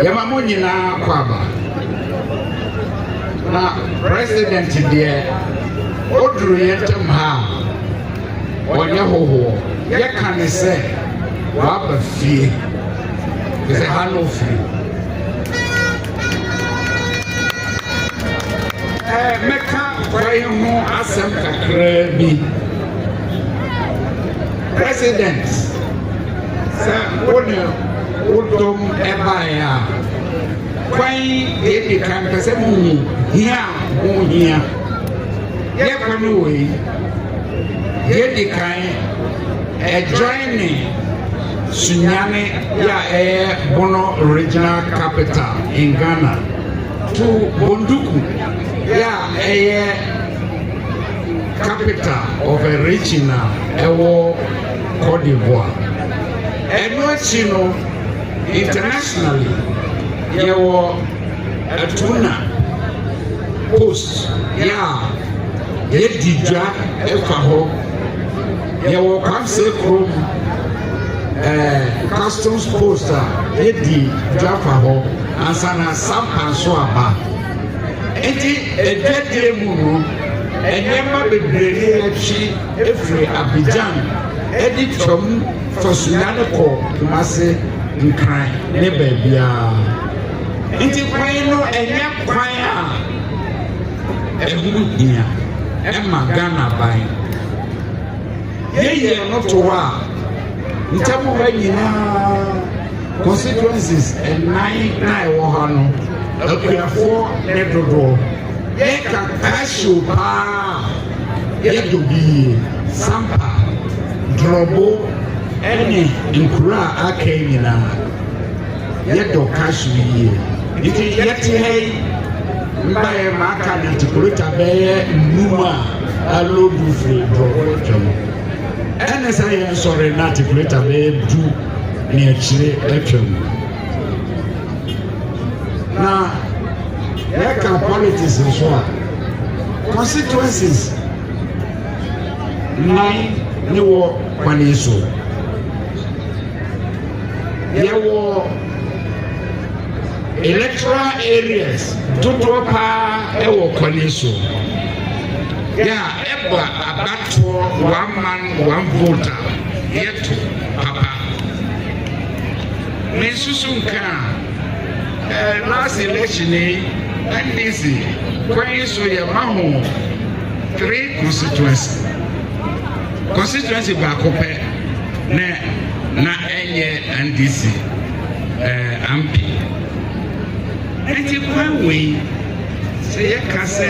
Yɛma mo nyinaa kɔ aba. Na president deɛ, ɔduru yɛn ntam ha a, ɔnyɛ hohoɔ. Yɛka ne sɛ waba fie sɛ ha no ofiri. Mɛka kwan ho asɛm kakraa bi. President, sɛ wo ne wo dɔm ɛbaeɛ a, kwan deɛ di kan pɛ sɛ muhu hia a ho hia. Yɛ kwan wɔ yi, deɛ di kan, ɛjoin ne Sunyani yɛ a ɛyɛ Bono Regional Capital in Ghana to Bonduku yɛ a ɛyɛ capital of a region a ɛwɔ Cote d'Ivoire. Ɛno akyi no, internationally, yɛwɔ Atuna post yɛ a yɛdi dwa ɛfa hɔ. Yɛwɔ Kwamse kurom customs post a yɛdi dwa fa hɔ ansa na Sampa nso aba. Nti adwadie mu no, nneɛma bebree ne yɛtwe efiri Abidjan ɛde twam fa Sunyani kɔ Kumase, Nkran ne baabiara. Nti kwan no ɛnyɛ kwan a ɛho hia ɛma Ghana ban. Yɛyɛ no to hɔ a, ntam hɔ nyinaa, constituencies ɛnan na ɛwɔ ha no, akuafoɔ ne dodoɔ. Yɛka cashew paa, yɛdɔ bi yie. Sampa, Drɔbo ɛne nkuro a aka yi nyinaa, yɛdɔ cashew yie. Nti yɛte ha yi, mbaeɛ ma aka ne ntikolota bɛyɛ 5 a aload firi Drɔbo atwam. Ɛne sɛ yɛn sɔre na articulator bɛyɛ 10 ne akyire atwam. Na yɛka politics nso a, constituencies 4 ne wɔ kwan yi so. Yɛwɔ electoral areas dodoɔ paa ɛwɔ kwan yi so. Yɛ a ɛba abatoɔ one man one vote a, yɛto papa. Me nsusu nka a, last election yi, NDC kwan yi so yɛ ma ho three constituency. Constituency baako pɛ na na ɛnyɛ NDC MP. Nti kwan wei, sɛ yɛka sɛ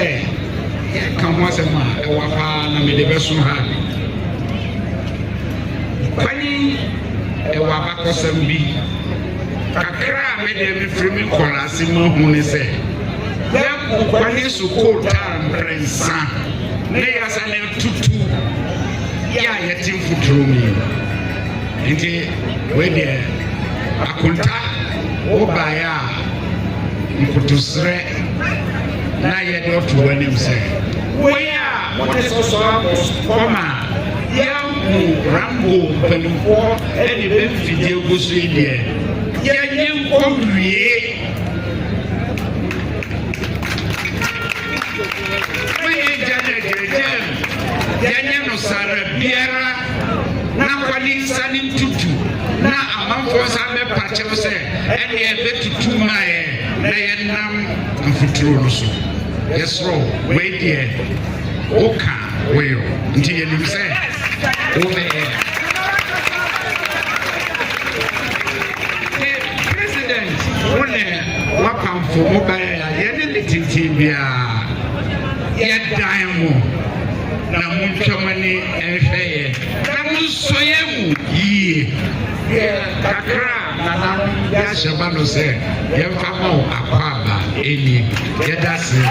yɛka ho asɛm a, ɛwɔ paa na mede bɛso ha. Kwan yi ɛwɔ abakɔsɛm bi kakra a mede mefiri me nkɔlaase mu ahu ne sɛ yɛagu kwan yi so kootaa mprɛnsa na yɛasa ne atutu yɛ a yɛte mfuturo mu yi. Nti wei deɛ, akonta wobaeɛ a, nkotosrɛ na yɛde ɔto w'anim sɛ wei a mode sɔsɔ abɔ fam a yɛahu Rambo mpanimfoɔ de bɛmfidie gu so yi deɛ, yɛnyɛ nkɔ wie ma yɛgya no agyinagyam. Yɛnyɛ no sara biara na kwane nsa ne ntutu na amanfoɔ nsa bɛpa kyɛw sɛ ɛneɛ bɛtutu ma yɛ na yɛnam mfuturo no so. Yɛsrɛ, wei deɛ, woka woyɔ nti yɛnim sɛ wobɛyɛ. President, wo ne wapamfo mo bɛyɛ a yɛne ne tenten biara, yɛdan mo na montwa mo ani nhwɛ yɛ na monsɔ yɛ mu yie. Yɛ kakra a nananom de ahyɛ ba no sɛ yɛmfa ma wo akɔ aba ɛni. Yɛda se.